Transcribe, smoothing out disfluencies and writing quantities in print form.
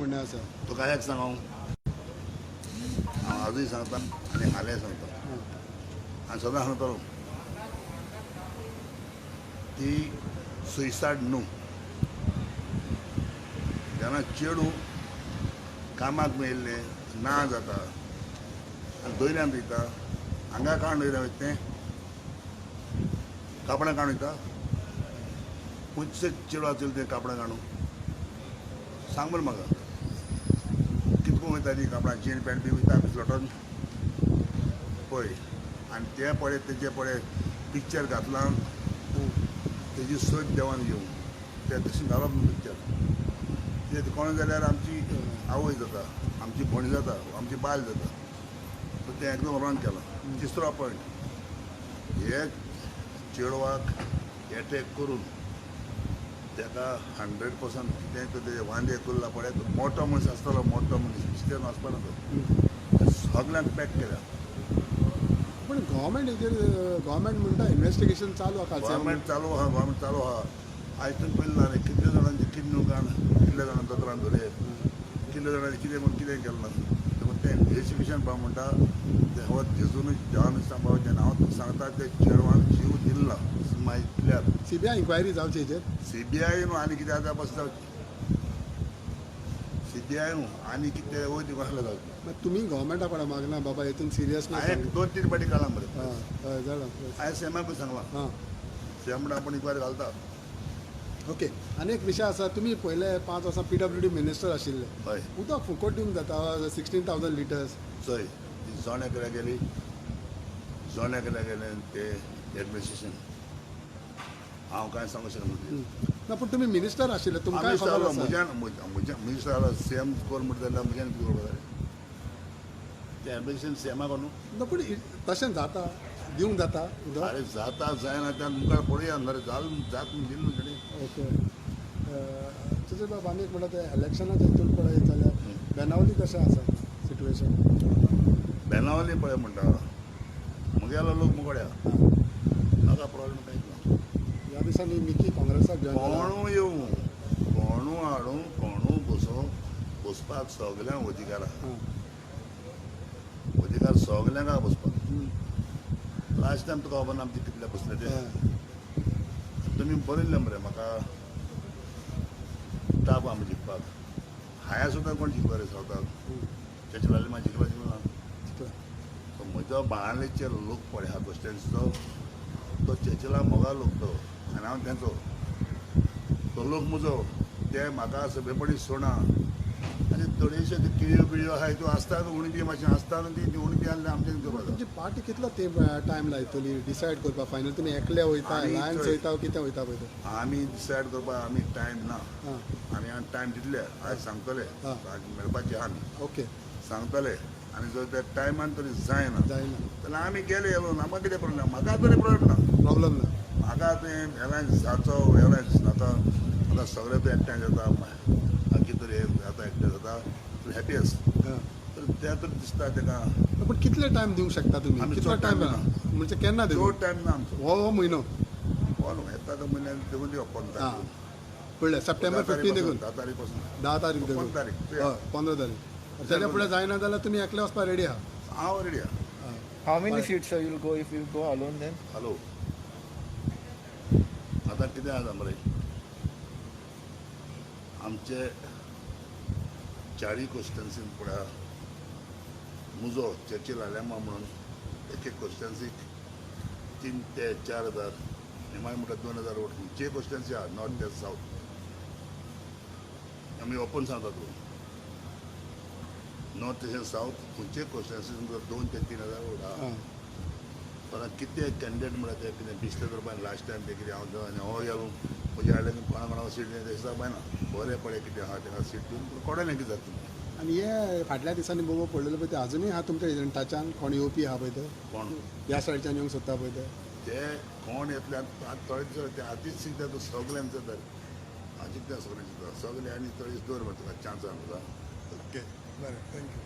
म्हणणें आसा. तुका एक सांग, हांव हांव आजूय सांगता आनी हालें सांगता आनी सदां सांगतालो, ती सुयसायड न्हू. जेन्ना चेडूं कामाक मेळिल्लें ना जाता आनी दर्यांत वयता, हांगा काण दर्या वयता, तें कापडां काण वयता. खंयचें चेडूं आसतलें तें कापडां काडून सांग बरें म्हाका, कितको वयता ती कापडां, जीन पॅन्ट बी वयता लोटोन पळय. आनी तें पळय, तेजें पळय पिक्चर घातलां, तेजी सोद देवान घेवं, तें तशें घालप न्हू पिक्चर. तें कोण जाल्यार आमची आवय जाता, आमची भयण जाता, आमची बायल जाता. सो तें एकदम रॉंग केलां. तिसरो पॉयंट, हे चेडवाक एटॅक करून ताका 100% कितें तर तेजे वांदे कुल्ला पळय, तो मोटो मनीस आसतलो, मोटो मनीस बिस्तेर वचपाना तो, सगल्यांक पॅक केल्या. पूण गव्हर्मेंट हेजेर, गव्हर्मेंट म्हणटा इन्वेस्टिगेशन चालू आसा. गव्हर्मेंट चालू आहा, गव्हर्मेंट चालू आहा. आयज तुमी पयलें ना रे, कितले जाणांचे किडनी काण, कितले जाणां दोतोरान धरले, कितले जाणांनी कितें म्हूण कितें केलें ना. देखून तें इन्वेस्टिगेशन पळय म्हणटा तें हो जेजूनच देवानूच सांगपा जेन्ना हांव तुका सांगता, ते चेडवान जीव दिल्ला मागीर clear. सीबीआय इन्क्वायरी जावची हेजेर. सीबीआय न्हू, आनी कितें आतां बस जावची सीबीआय न्हू, आनी कितें वयती कसलें जावचें. मागीर तुमी गव्हर्मेंटा कडेन मागना बाबा हितून सिरियसनेस? हांवें 2-3 फावटी काडलां मरे. हां, हय, जाणा. हांवें सीएमाकूय सांगलां. सीएम म्हणटा आपूण इन्क्वायरी घालता. ओके, आनी एक विशय आसा, तुमी पयले 5 वर्सां पीडब्ल्यूडी मिनिस्टर आशिल्ले. हय. उदक फुकट दिवंक जाता 16,000 लिटर्स? चोय, ती जोण्या कडेन गेली, जोण्या कडेन गेले ते एडमिनिस्ट्रेशन, हांव कांय सांगूंक शकना. ना, पूण तुमी मिनिस्टर आशिल्ले, तुमकां मिनिस्टर खबर आसलो आसा. म्हज्यान, म्हज्या मिनिस्टर आसलो, सीएम कोर म्हणटा जाल्यार म्हज्यान कितें करपा जाय तें एडमिनिस्ट्रेशन सीएमाक न्हू. ना, पूण तशें जाता, दिवंक जाता उदक. अरे जाता जायना त्या मुखार पळोवया मरे, जाल जात म्हूण दिलें न्हू तेणी. ओके, तुजे बाब, आनी एक म्हणटा, ते इलेक्शनाच्या हितून पळयत जाल्यार बेनावली कशें आसा सिट्युएशन? बेनावली पळय म्हणटा, म्हगेलो लोक मुगड्या, म्हाका प्रॉब्लेम कांयच ना. ह्या दिसांनी मिकी काँग्रेसाक जॉयन जाला. कोणू येवं, कोणू हाडूं, कोणू बसोवं, बसपाक सगल्यांक अधिकार आहा. अधिकार सगल्यांक आहा बसपाक. लास्ट टायम तुका खबर ना आमचे कितले बसले ते. तुमी बरयल्लें मरे म्हाका, टाप आमी जिखपाक हाया सुद्दां. कोण जिखलो रे सावथाक? चर्चिल आलेमांव जिखलो, जिखलो ना? जिखला. सो म्हजो बाणावलेचे लोक पळय आहा कॉन्स्टिट्युएन्सीचो, तो चर्चिला मोगा लोक तो, आनी हांव तेंचो, तो लोक म्हजो, ते म्हाका सगळेपणी सोडना. आनी थोडेशे ते केळयो बिळयो आहाय त्यो आसता, उणी बी मातशें आसता न्हू, ती उणी बी आहले आमच्यान करपा. तुमची पार्टी कितलो ते टायम लायतली डिसायड करपाक फायनल, तुमी एकले वयता, अलायन्स वयता, कितें वयता पळय ते? आमी डिसायड करपाक आमी टायम ना. आमी टायम दितले, आयज सांगतले. आज मेळपाचे आहा आमी. सांगतले आनी जर त्या टायमान तरी जायना जायना जाल्यार आमी गेले येलो, आमकां कितें प्रॉब्लेम? म्हाका तरी प्रॉब्लेम ना. प्रॉब्लेम ना. म्हाका तें एलायन्स जाचो एलायन्स नाका, म्हाका सगळें तूं एकठांय जाता, मागीर तरी जाता, एकठांय जाता तर हॅपी आस. तर तें तर दिसता तेका. पूण कितले टायम दिवंक शकता तुमी? आमी कितलो चड टायम time? म्हणजे केन्ना दिवं? चड टायम ना आमचो. हो हो म्हयनो? हो न्हू, येता तो म्हयन्यान देखून दिवप 15 तारीख. कळ्ळें, सप्टेंबर 15 देखून. 10 तारीख पासून. 10 तारीख देखून. 15 तारीख. हय, 15 तारीख. तेच्या फुडें जायना जाल्यार तुमी एकले वचपाक रेडी आहा? हांव रेडी आहा. How many seats you will go if you go alone then? Hello, आतां कितें आसा मरे, आमचे चारी कॉन्स्टिट्युएन्सीन पळय, म्हजो चर्चिल आलेमांव म्हणून एक एक कॉन्स्टिट्युएन्सीक 3 ते 4 हजार, निमाणे म्हणटा 2000 वोट खंयचीय कॉन्स्टिट्युएन्सी आहा, नॉर्थ ते सावथ. आमी ओपन सांगता तुका, नॉर्थ तशें सावथ खंयचेय कॉन्स्टिट्युएन्सी तुमकां 2 ते 3 हजार वोट आहा. पण कितें कॅन्डिडेट म्हळ्यार ते कितें बिस्तें करपा लास्ट टायम ते कितें, हांव आनी हो गेलो म्हज्या हाडलें, कोणा कोणाक सीट दिलें तें हिसाब ना. बरें पळय कितें आहा तेका सीट दिवन कोणा कितें जाता. आनी हे फाटल्या दिसांनी बोबो पडलेलो पळय, ते अजुनूय आहा तुमच्या टचान? कोण येवपी आहा पळय ते? कोण? ह्या सायडच्यान येवंक सोदता पळय ते. ते कोण येतले आतां थोडे दीस ते आदींच शिकता, सगल्यांक जाता, जिखता, सगळें जिखता सगळे. आनी थोडे दीस दवर मरे, तुका चान्स आहा तुका. ओके, बरें, thank you.